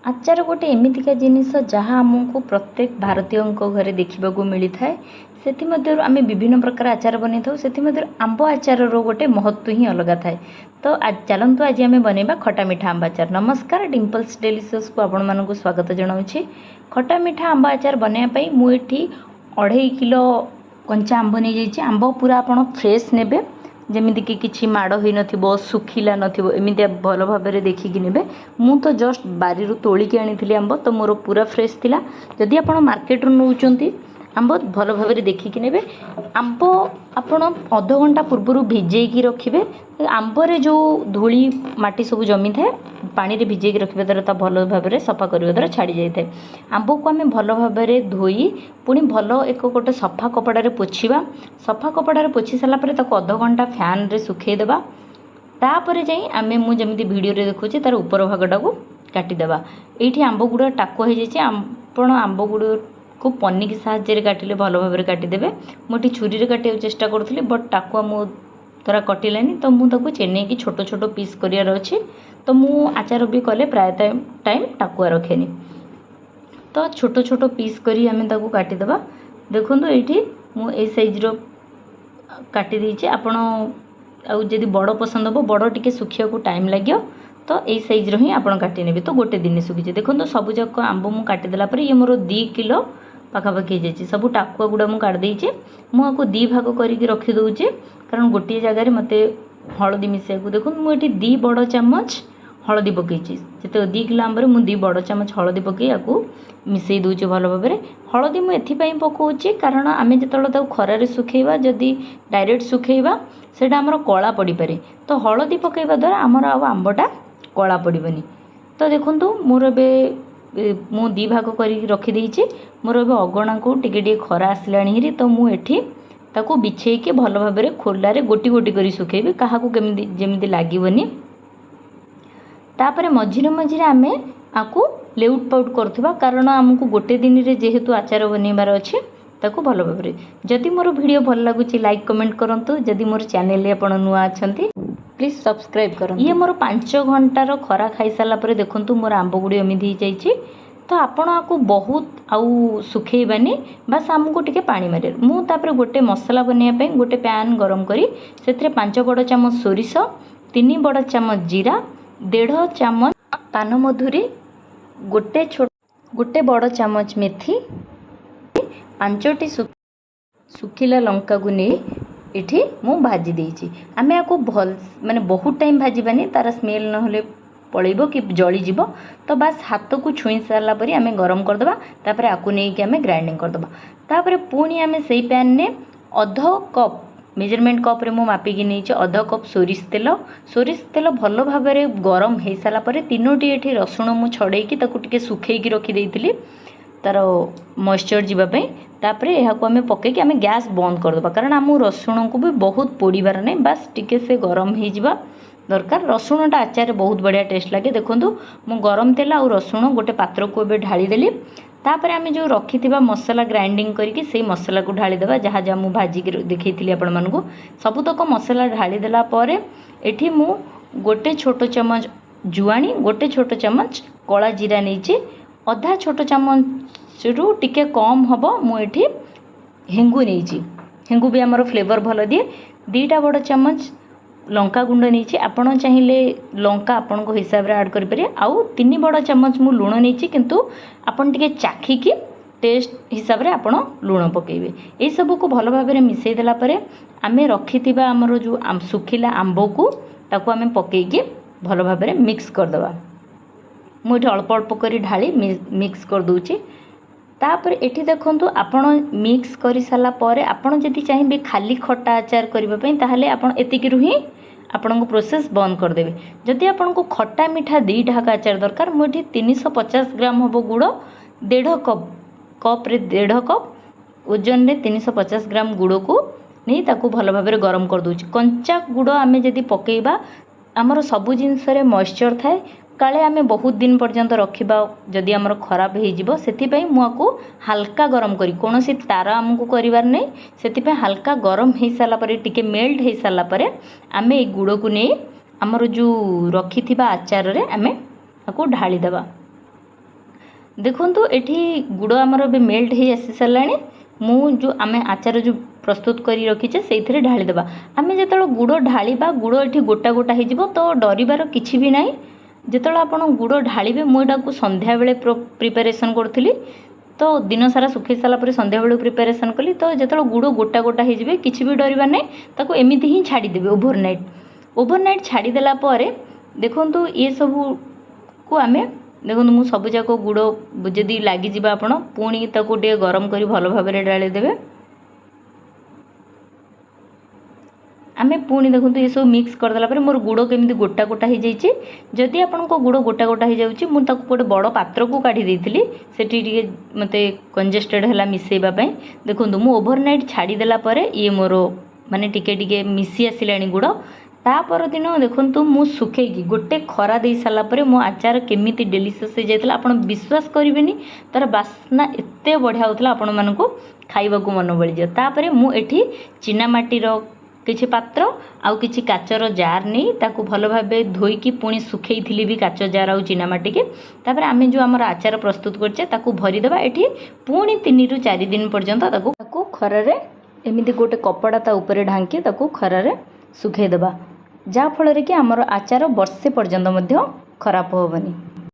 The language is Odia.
ଆଚାର ଗୋଟେ ଏମିତିକା ଜିନିଷ ଯାହା ଆମକୁ ପ୍ରତ୍ୟେକ ଭାରତୀୟଙ୍କ ଘରେ ଦେଖିବାକୁ ମିଳିଥାଏ। ସେଥିମଧ୍ୟରୁ ଆମେ ବିଭିନ୍ନ ପ୍ରକାର ଆଚାର ବନେଇଥାଉ। ସେଥିମଧ୍ୟରୁ ଆମ୍ବ ଆଚାରର ଗୋଟେ ମହତ୍ତ୍ୱ ହିଁ ଅଲଗା ଥାଏ। ତ ଚାଲନ୍ତୁ, ଆଜି ଆମେ ବନେଇବା ଖଟା ମିଠା ଆମ୍ବ ଆଚାର। ନମସ୍କାର, ଡିମ୍ପଲ୍ସ ଡେଲିସିୟସ୍କୁ ଆପଣମାନଙ୍କୁ ସ୍ୱାଗତ ଜଣାଉଛି। ଖଟା ମିଠା ଆମ୍ବ ଆଚାର ବନେଇବା ପାଇଁ ମୁଁ ଏଠି 2.5 କିଲୋ କଞ୍ଚା ଆମ୍ବ ନେଇଯାଇଛି। ଆମ୍ବ ପୁରା ଆପଣ ଫ୍ରେଶ୍ ନେବେ, ଯେମିତିକି କିଛି ମାଡ଼ ହୋଇନଥିବ, ଶୁଖିଲା ନଥିବ, ଏମିତିଆ ଭଲ ଭାବରେ ଦେଖିକି ନେବେ। ମୁଁ ତ ଜଷ୍ଟ ବାରିରୁ ତୋଳିକି ଆଣିଥିଲି ଆମ୍ବ, ତ ମୋର ପୁରା ଫ୍ରେଶ୍ ଥିଲା। ଯଦି ଆପଣ ମାର୍କେଟରୁ ନେଉଛନ୍ତି ଆମ୍ବ, ଭଲ ଭାବରେ ଦେଖିକି ନେବେ। ଆମ୍ବ ଆପଣ ଅଧଘଣ୍ଟା ପୂର୍ବରୁ ଭିଜେଇକି ରଖିବେ। ଆମ୍ବରେ ଯେଉଁ ଧୂଳି ମାଟି ସବୁ ଜମିଥାଏ, ପାଣିରେ ଭିଜେଇକି ରଖିବା ଦ୍ୱାରା ତା ଭଲ ଭାବରେ ସଫା କରିବା ଦ୍ୱାରା ଛାଡ଼ି ଯାଇଥାଏ। ଆମ୍ବକୁ ଆମେ ଭଲ ଭାବରେ ଧୋଇ ପୁଣି ଭଲ ଏକ ଗୋଟେ ସଫା କପଡ଼ାରେ ପୋଛିବା। ସଫା କପଡ଼ାରେ ପୋଛି ସାରିଲା ପରେ ତାକୁ ଅଧଘଣ୍ଟା ଫ୍ୟାନ୍ରେ ଶୁଖେଇ ଦେବା। ତାପରେ ଯାଇ ଆମେ, ମୁଁ ଯେମିତି ଭିଡ଼ିଓରେ ଦେଖାଉଛି, ତା'ର ଉପର ଭାଗଟାକୁ କାଟିଦେବା। ଏଇଠି ଆମ୍ବ ଗୁଡ଼ା ଟାକୁଆ ହେଇଯାଇଛି। ଆପଣ ଆମ୍ବ ଗୁଡ଼ିକୁ ପନିକି ସାହାଯ୍ୟରେ କାଟିଲେ ଭଲ ଭାବରେ କାଟିଦେବେ। ମୁଁ ଏଠି ଛୁରୀରେ କାଟିବାକୁ ଚେଷ୍ଟା କରୁଥିଲି, ବଟ୍ ଟାକୁଆ ମୋ ଦ୍ୱାରା କଟିଲାନି। ତ ମୁଁ ତାକୁ ଚେନେଇକି ଛୋଟ ଛୋଟ ପିସ୍ କରିବାର ଅଛି। ତ ମୁଁ ଆଚାର ବି କଲେ ପ୍ରାୟ ଟାଇମ୍ ଟାକୁଆ ରଖେନି। ତ ଛୋଟ ଛୋଟ ପିସ୍ କରି ଆମେ ତାକୁ କାଟିଦେବା। ଦେଖନ୍ତୁ, ଏଇଠି ମୁଁ ଏଇ ସାଇଜ୍ର କାଟି ଦେଇଛି। ଆପଣ ଆଉ ଯଦି ବଡ଼ ପସନ୍ଦ ହେବ, ବଡ଼ ଟିକେ ଶୁଖିବାକୁ ଟାଇମ୍ ଲାଗିବ, ତ ଏଇ ସାଇଜ୍ର ହିଁ ଆପଣ କାଟି ନେବେ, ତ ଗୋଟେ ଦିନରେ ଶୁଖିଯିବ। ଦେଖନ୍ତୁ, ସବୁଯାକ ଆମ୍ବ ମୁଁ କାଟିଦେଲା ପରେ ଇଏ ମୋର 2 କିଲୋ ପାଖାପାଖି ହେଇଯାଇଛି। ସବୁ ଟାକୁଆ ଗୁଡ଼ା ମୁଁ କାଟିଦେଇଛି। ମୁଁ ଆକୁ ଦୁଇ ଭାଗ କରିକି ରଖିଦେଉଛି, କାରଣ ଗୋଟିଏ ଜାଗାରେ ମୋତେ ହଳଦୀ ମିଶାଇବାକୁ। ଦେଖନ୍ତୁ, ମୁଁ ଏଠି 2 ବଡ଼ ଚାମଚ ହଳଦୀ ପକାଇଛି। ଯେତେ 2 କିଲୋ ଆମ୍ବରେ ମୁଁ 2 ବଡ଼ ଚାମଚ ହଳଦୀ ପକାଇ ଆକୁ ମିଶାଇ ଦେଉଛି ଭଲ ଭାବରେ। ହଳଦୀ ମୁଁ ଏଥିପାଇଁ ପକାଉଛି, କାରଣ ଆମେ ଯେତେବେଳେ ତାକୁ ଖରାରେ ଶୁଖେଇବା, ଯଦି ଡାଇରେକ୍ଟ ଶୁଖେଇବା, ସେଇଟା ଆମର କଳା ପଡ଼ିପାରେ। ତ ହଳଦୀ ପକାଇବା ଦ୍ୱାରା ଆମର ଆଉ ଆମ୍ବଟା କଳା ପଡ଼ିବନି। ତ ଦେଖନ୍ତୁ, ମୋର ଏବେ ମୁଁ ଦୁଇ ଭାଗ କରିକି ରଖିଦେଇଛି। ମୋର ଏବେ ଅଗଣାକୁ ଟିକେ ଟିକେ ଖରା ଆସିଲାଣି ହେରି। ତ ମୁଁ ଏଠି ତାକୁ ବିଛେଇକି ଭଲ ଭାବରେ ଖୋଲାରେ ଗୋଟି ଗୋଟି କରି ଶୁଖେଇବି, କାହାକୁ କେମିତି ଯେମିତି ଲାଗିବନି। ତାପରେ ମଝିରେ ମଝିରେ ଆମେ ଆକୁ ଲେଉଟ ପାଉଟ କରୁଥିବା, କାରଣ ଆମକୁ ଗୋଟେ ଦିନରେ ଯେହେତୁ ଆଚାର ବନେଇବାର ଅଛି, ତାକୁ ଭଲ ଭାବରେ। ଯଦି ମୋର ଭିଡ଼ିଓ ଭଲ ଲାଗୁଛି, ଲାଇକ୍ କମେଣ୍ଟ କରନ୍ତୁ। ଯଦି ମୋର ଚ୍ୟାନେଲରେ ଆପଣ ନୂଆ ଅଛନ୍ତି, ପ୍ଲିଜ୍ ସବସ୍କ୍ରାଇବ୍ କରନ୍ତୁ। ଇଏ ମୋର 5 ଘଣ୍ଟାର ଖରା ଖାଇସାରିଲା ପରେ ଦେଖନ୍ତୁ, ମୋର ଆମ୍ବ ଗୁଡ଼ିକ ଏମିତି ହେଇଯାଇଛି। ତ ଆପଣ ଆକୁ ବହୁତ ଆଉ ଶୁଖେଇବାନି, ବାସ୍ ଆମକୁ ଟିକେ ପାଣି ମାରିବାର। ମୁଁ ତାପରେ ଗୋଟେ ମସଲା ବନେଇବା ପାଇଁ ଗୋଟେ ପ୍ୟାନ୍ ଗରମ କରି ସେଥିରେ 5 ବଡ଼ ଚାମଚ ସୋରିଷ, 3 ବଡ଼ ଚାମଚ ଜିରା, 1.5 ଚାମଚ ପାନମଧୁରୀ, ଗୋଟେ ବଡ଼ ଚାମଚ ମେଥି, ପାଞ୍ଚଟି ଶୁଖିଲା ଲଙ୍କାକୁ ନେଇ ଏଠି ମୁଁ ଭାଜି ଦେଇଛି। ଆମେ ଆକୁ ଭଲ ମାନେ ବହୁତ ଟାଇମ୍ ଭାଜିବାନି, ତା'ର ସ୍ମେଲ୍ ନହେଲେ ପଳେଇବ କି ଜଳିଯିବ। ତ ବାସ୍ ହାତକୁ ଛୁଇଁ ସାରିଲା ପରେ ଆମେ ଗରମ କରିଦେବା। ତାପରେ ଆକୁ ନେଇକି ଆମେ ଗ୍ରାଇଣ୍ଡିଙ୍ଗ କରିଦେବା। ତାପରେ ପୁଣି ଆମେ ସେଇ ପ୍ୟାନ୍ରେ ଅଧ କପ୍, ମେଜରମେଣ୍ଟ କପ୍ରେ ମୁଁ ମାପିକି ନେଇଛି, ଅଧ କପ୍ ସୋରିଷ ତେଲ। ସୋରିଷ ତେଲ ଭଲ ଭାବରେ ଗରମ ହେଇସାରିଲା ପରେ ତିନୋଟି ଏଠି ରସୁଣ ମୁଁ ଛଡ଼େଇକି ତାକୁ ଟିକେ ଶୁଖେଇକି ରଖିଦେଇଥିଲି ତା'ର ମଏଶ୍ଚର୍ ଯିବା ପାଇଁ। ତାପରେ ଏହାକୁ ଆମେ ପକାଇକି ଆମେ ଗ୍ୟାସ୍ ବନ୍ଦ କରିଦେବା, କାରଣ ଆମ ରସୁଣକୁ ବି ବହୁତ ପୋଡ଼ିବାର ନାହିଁ। ବାସ୍ ଟିକେ ସେ ଗରମ ହେଇଯିବା ଦରକାର। ରସୁଣଟା ଆଚାରରେ ବହୁତ ବଢ଼ିଆ ଟେଷ୍ଟ ଲାଗେ। ଦେଖନ୍ତୁ, ମୁଁ ଗରମ ତେଲ ଆଉ ରସୁଣ ଗୋଟେ ପାତ୍ରକୁ ଏବେ ଢାଳିଦେଲି। ତାପରେ ଆମେ ଯେଉଁ ରଖିଥିବା ମସଲା ଗ୍ରାଇଣ୍ଡିଙ୍ଗ କରିକି, ସେଇ ମସଲାକୁ ଢାଳିଦେବା, ଯାହା ଯାହା ମୁଁ ଭାଜିକି ଦେଖେଇଥିଲି ଆପଣମାନଙ୍କୁ। ସବୁତକ ମସଲା ଢାଳିଦେଲା ପରେ ଏଠି ମୁଁ ଗୋଟେ ଛୋଟ ଚାମଚ ଜୁଆଣି, ଗୋଟେ ଛୋଟ ଚାମଚ କଳା ଜିରା ନେଇଛି। ଅଧା ଛୋଟ ଚାମଚରୁ ଟିକେ କମ୍ ହେବ ମୁଁ ଏଠି ହେଙ୍ଗୁ ନେଇଛି। ହେଙ୍ଗୁ ବି ଆମର ଫ୍ଲେଭର୍ ଭଲ ଦିଏ। 2ଟା ବଡ଼ ଚାମଚ ଲଙ୍କା ଗୁଣ୍ଡ ନେଇଛି। ଆପଣ ଚାହିଁଲେ ଲଙ୍କା ଆପଣଙ୍କ ହିସାବରେ ଆଡ଼୍ କରିପାରିବେ। ଆଉ 3 ବଡ଼ ଚାମଚ ମୁଁ ଲୁଣ ନେଇଛି, କିନ୍ତୁ ଆପଣ ଟିକେ ଚାଖିକି ଟେଷ୍ଟ ହିସାବରେ ଆପଣ ଲୁଣ ପକାଇବେ। ଏଇସବୁକୁ ଭଲ ଭାବରେ ମିଶାଇ ଦେଲା ପରେ ଆମେ ରଖିଥିବା ଆମର ଯେଉଁ ଶୁଖିଲା ଆମ୍ବକୁ, ତାକୁ ଆମେ ପକାଇକି ଭଲ ଭାବରେ ମିକ୍ସ କରିଦେବା। ମୁଁ ଏଠି ଅଳ୍ପ ଅଳ୍ପ କରି ଢାଳି ମିକ୍ସ କରିଦେଉଛି। ତାପରେ ଏଠି ଦେଖନ୍ତୁ, ଆପଣ ମିକ୍ସ କରିସାରିଲା ପରେ ଆପଣ ଯଦି ଚାହିଁବେ ଖାଲି ଖଟା ଆଚାର କରିବା ପାଇଁ, ତାହେଲେ ଆପଣ ଏତିକିରୁ ହିଁ ଆପଣଙ୍କ ପ୍ରୋସେସ୍ ବନ୍ଦ କରିଦେବେ। ଯଦି ଆପଣଙ୍କୁ ଖଟା ମିଠା ଦୁଇଟା ଯାକ ଆଚାର ଦରକାର, ମୁଁ ଏଠି 350 ଗ୍ରାମ ହେବ ଗୁଡ଼, ଦେଢ଼ କପ୍, କପ୍ରେ ଦେଢ଼ କପ୍ ଓଜନରେ 350 ଗ୍ରାମ ଗୁଡ଼କୁ ନେଇ ତାକୁ ଭଲ ଭାବରେ ଗରମ କରିଦେଉଛି। କଞ୍ଚା ଗୁଡ଼ ଆମେ ଯଦି ପକାଇବା, ଆମର ସବୁ ଜିନିଷରେ ମଏଶ୍ଚର୍ ଥାଏ, କାଳେ ଆମେ ବହୁତ ଦିନ ପର୍ଯ୍ୟନ୍ତ ରଖିବା ଯଦି ଆମର ଖରାପ ହେଇଯିବ। ସେଥିପାଇଁ ମୁଁ ଆକୁ ହାଲକା ଗରମ କରି, କୌଣସି ତାର ଆମକୁ କରିବାର ନାହିଁ, ସେଥିପାଇଁ ହାଲକା ଗରମ ହେଇସାରିଲା ପରେ, ଟିକେ ମେଲ୍ଟ ହେଇସାରିଲା ପରେ ଆମେ ଏଇ ଗୁଡ଼କୁ ନେଇ ଆମର ଯେଉଁ ରଖିଥିବା ଆଚାରରେ ଆମେ ତାକୁ ଢାଳିଦେବା। ଦେଖନ୍ତୁ, ଏଠି ଗୁଡ଼ ଆମର ଏବେ ମେଲ୍ଟ ହେଇ ଆସି ସାରିଲାଣି। ମୁଁ ଯେଉଁ ଆମେ ଆଚାର ଯେଉଁ ପ୍ରସ୍ତୁତ କରି ରଖିଛେ, ସେଇଥିରେ ଢାଳିଦେବା। ଆମେ ଯେତେବେଳେ ଗୁଡ଼ ଢାଳିବା, ଗୁଡ଼ ଏଠି ଗୋଟା ଗୋଟା ହେଇଯିବ, ତ ଡରିବାର କିଛି ବି ନାହିଁ। ଯେତେବେଳେ ଆପଣ ଗୁଡ଼ ଢାଳିବେ, ମୁଁ ଏଟାକୁ ସନ୍ଧ୍ୟାବେଳେ ପ୍ରିପାରେସନ୍ କରୁଥିଲି, ତ ଦିନ ସାରା ଶୁଖେଇ ସାରିଲା ପରେ ସନ୍ଧ୍ୟାବେଳକୁ ପ୍ରିପାରେସନ୍ କଲି। ତ ଯେତେବେଳେ ଗୁଡ଼ ଗୋଟା ଗୋଟା ହେଇଯିବେ, କିଛି ବି ଡରିବାର ନାହିଁ। ତାକୁ ଏମିତି ହିଁ ଛାଡ଼ିଦେବେ ଓଭର ନାଇଟ୍। ଓଭର ନାଇଟ୍ ଛାଡ଼ିଦେଲା ପରେ ଦେଖନ୍ତୁ, ଏସବୁକୁ ଆମେ, ଦେଖନ୍ତୁ, ମୁଁ ସବୁଯାକ ଗୁଡ଼, ଯଦି ଲାଗିଯିବ, ଆପଣ ପୁଣି ତାକୁ ଟିକେ ଗରମ କରି ଭଲ ଭାବରେ ଢାଳିଦେବେ। ଆମେ ପୁଣି ଦେଖନ୍ତୁ, ଏସବୁ ମିକ୍ସ କରିଦେଲା ପରେ ମୋର ଗୁଡ଼ କେମିତି ଗୋଟା ଗୋଟା ହେଇଯାଇଛି। ଯଦି ଆପଣଙ୍କ ଗୁଡ଼ ଗୋଟା ଗୋଟା ହେଇଯାଉଛି, ମୁଁ ତାକୁ ଗୋଟେ ବଡ଼ ପାତ୍ରକୁ କାଢ଼ି ଦେଇଥିଲି, ସେଠି ଟିକେ ମୋତେ କଞ୍ଜେଷ୍ଟେଡ଼ ହେଲା ମିଶାଇବା ପାଇଁ। ଦେଖନ୍ତୁ, ମୁଁ ଓଭର ନାଇଟ୍ ଛାଡ଼ିଦେଲା ପରେ ଇଏ ମୋର ମାନେ ଟିକେ ଟିକେ ମିଶି ଆସିଲାଣି ଗୁଡ଼। ତା ପରଦିନ ଦେଖନ୍ତୁ, ମୁଁ ଶୁଖେଇକି ଗୋଟେ ଖରା ଦେଇ ସାରିଲା ପରେ ମୋ ଆଚାର କେମିତି ଡେଲିସିୟସ୍ ହେଇଯାଇଥିଲା, ଆପଣ ବିଶ୍ୱାସ କରିବେନି। ତା'ର ବାସ୍ନା ଏତେ ବଢ଼ିଆ ହେଉଥିଲା, ଆପଣମାନଙ୍କୁ ଖାଇବାକୁ ମନ ବଳିଯିବ। ତାପରେ ମୁଁ ଏଠି ଚିନାମାଟିର କିଛି ପାତ୍ର ଆଉ କିଛି କାଚର ଜାର୍ ନେଇ ତାକୁ ଭଲ ଭାବେ ଧୋଇକି ପୁଣି ଶୁଖେଇଥିଲି ବି କାଚ ଜାର୍ ଆଉ ଚିନାମାଟିକି। ତାପରେ ଆମେ ଯେଉଁ ଆମର ଆଚାର ପ୍ରସ୍ତୁତ କରିଛେ, ତାକୁ ଭରିଦେବା। ଏଠି ପୁଣି 3ରୁ 4 ଦିନ ପର୍ଯ୍ୟନ୍ତ ତାକୁ ଖରାରେ ଏମିତି ଗୋଟେ କପଡ଼ା ତା ଉପରେ ଢାଙ୍କି ତାକୁ ଖରାରେ ଶୁଖେଇଦେବା, ଯାହାଫଳରେ କି ଆମର ଆଚାର ବର୍ଷେ ପର୍ଯ୍ୟନ୍ତ ମଧ୍ୟ ଖରାପ ହେବନି।